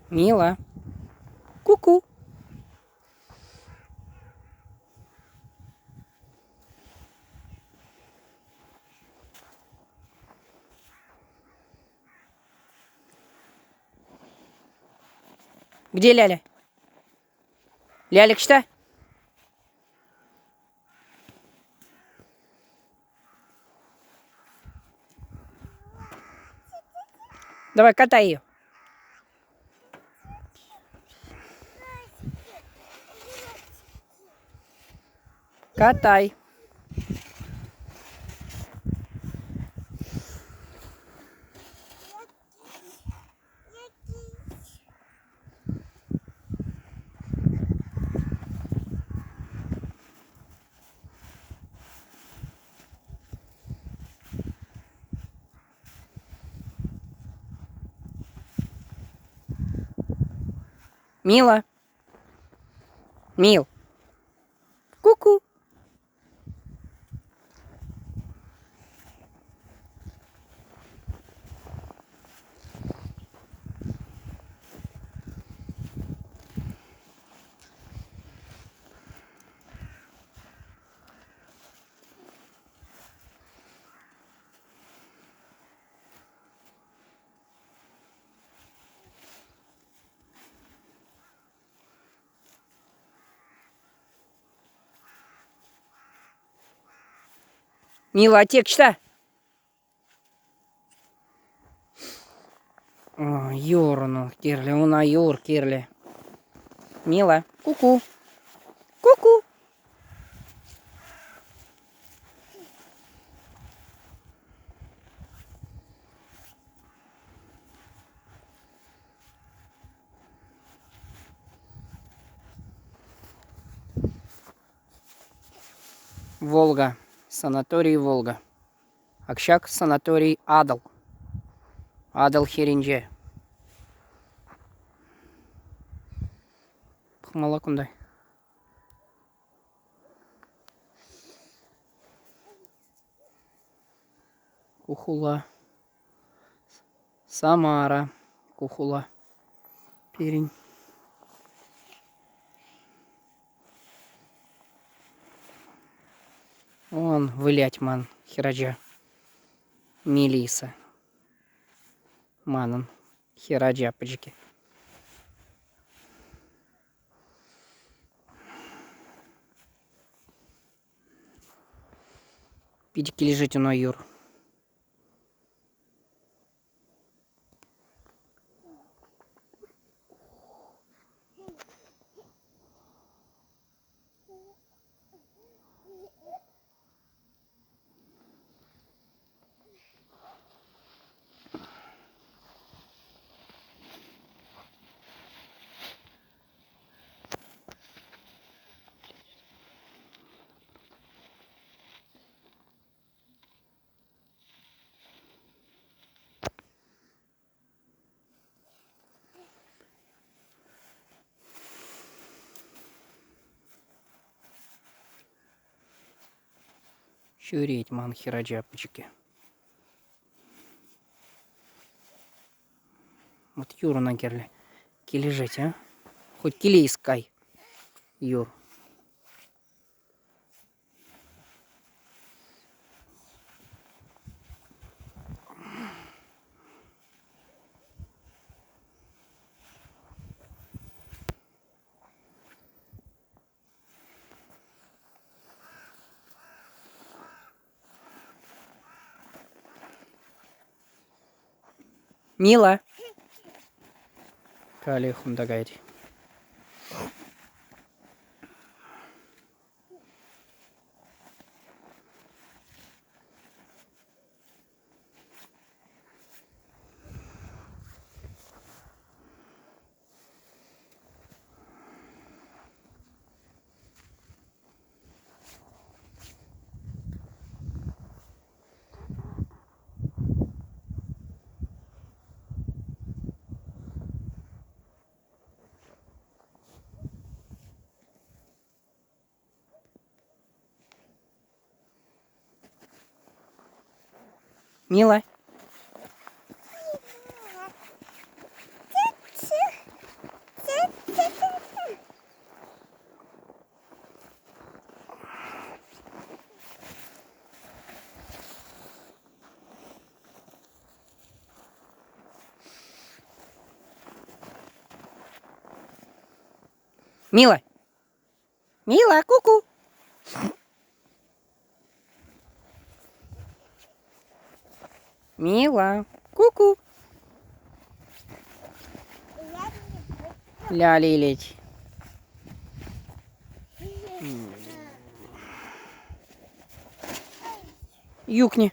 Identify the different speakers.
Speaker 1: Мила. Ку-ку. Где Ляля? Лялик что? Давай, катай ее. Катай. Мила. Мил. Ку-ку. Мила, текста. Юрну кирлӗ, уна юр кирлӗ. Мила, ку-ку. Ку-ку. Волга. Санаторий Волга. Акҫак санаторий Атӑл. Атӑл хӗрринче. Пӑхмалла кунта. Ку хула. Самара ку хула пирӗн. Он вылять ман хӗрача. Мелиса. Манӑн хӗрача пӗчӗккӗ. Питӗ килӗшет ӑна юр. Ҫӳрет ман хӗрача пӗчӗккӗ. Вот Юрӑна кирлӗ. Килӗшет, а? Хоть киле искай, Юр. Мила. Каллех унта каять. Мила. Мила. Мила, ку-ку. Мила, ку-ку. Ляля илет. Юкни.